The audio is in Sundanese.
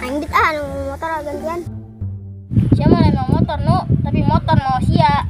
Aing dit ah, nu motor gantian. Sia mah lain mawa motor nu, tapi motor mawa sia.